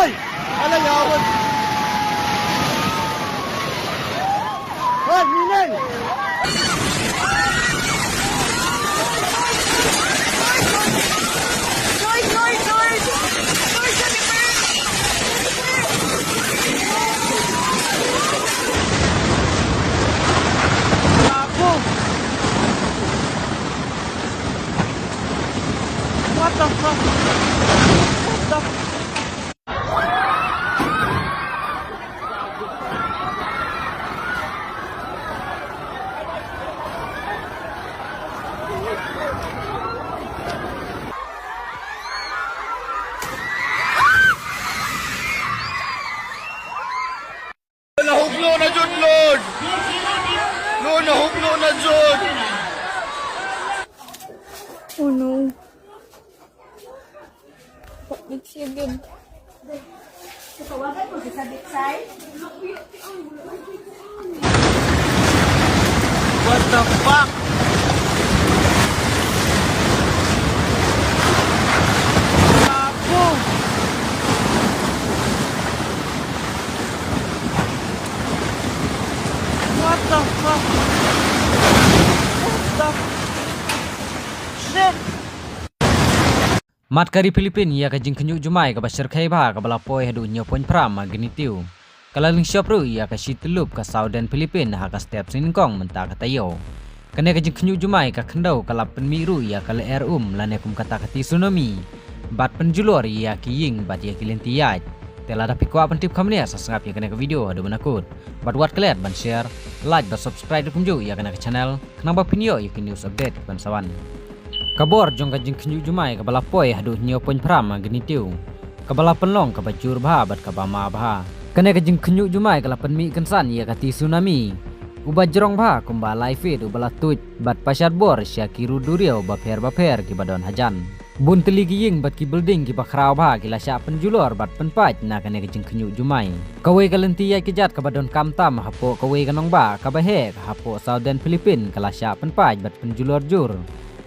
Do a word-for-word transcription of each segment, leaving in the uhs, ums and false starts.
Ala ya wad. Hoi, minen. What the fuck? What the Lun huk lun, na jut lun. Lun huk lun, na jut. Oh no. Let me see again. What the fuck? Apo. What the fuck? What the shit? Mat ka ri Philippines ïa ka jingkhynñiuh jumai kaba shyrkhei bha kaba la poi haduh hynñiew point phra magnitude. Ka la lyngshop ruh ïa ka shi tyllup ka Southern Philippines ha ka step shi nyngkong mynta ka taïew. Kane ka jingkhynñiuh jumai ka khyndew ka la pynmih ruh ïa ka lyer um lane kum kata ka tsunami. Bad pynjulor ïa ki ïing bad ïa ki lynti ïaid. Te lada phi kwah ban tip kham bniah sa sngap ïa kane ka video haduh ban da kut. Bad wat klet ban share, like bad subscribe ruh kumjuh ïa kane ka channel. Khnang ba phin ïoh ïa ki news update kiban sa wan. Ka bor jong ka jingkhynñiuh jumai kaba la poi haduh hynñiew point phra magnitude. Kaba la pynlong kaba jur bha bad kaba ma bha. Kane ka jingkhynñiuh jumai ka la pynmih kynsan ïa ka tsunami. Uba jrong bha kumba lai feet uba la tuid bad pashat bor sha ki rud duriaw bapher bapher kiba don hajan. Bun tylli ki ïing bad ki building kiba khraw bha ki la shah pynjulor bad pynpait na kane ka jingkhynñiuh jumai. Kawei ka lynti ïaid kjat kaba donkam tam hapoh kawei ka nongbah kaba heh hapoh Southern Philippines ka la shah pynpait bad pynjulor jur.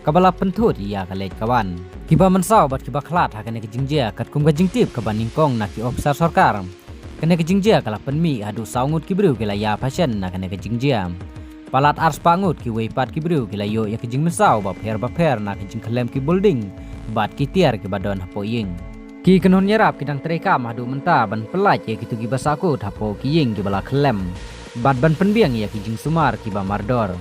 Kaba la pynthut ïa ka leit ka wan. Kiba mynsaw bad kiba khlad ha kane ka jingjia katkum ka jingtip kaba nyngkong na ki ophisar sorkar. Kane ka jingjia ka la pynmih haduh saw ngut ki briew ki la ïap ha shen na kane ka jingjia. Palat arspah ngut kiwei pat ki briew ki la ïoh ïa ka jingmynsaw bapher bapher na ka jingkhyllem ki building bad ki tiar kiba don hapoh ïing. Ki kynhun ïarap ki dang treikam haduh mynta ban pyllait ïa kito kiba sahkut hapoh ki ïing kiba la khyllem. Bad ban pynbiang ïa ki jingsumar kiba mardor.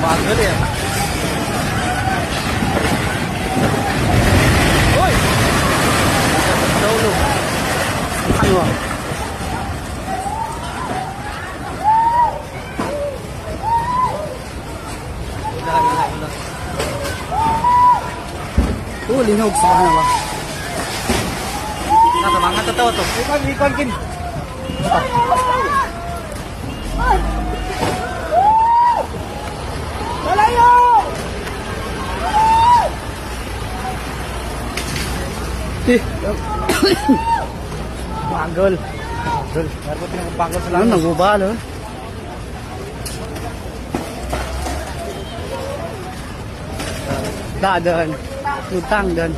Bagal ya. Oi. Jauh lu. Ayo. Udah, udah, udah. Tuh, lino, subhanallah. Kata banget tuh, tuh. Ikon, ikon, kin. Ih. Bagol. Bagol. Bagol selalu. Mana gua bal, eh? Da dön. Utang dön.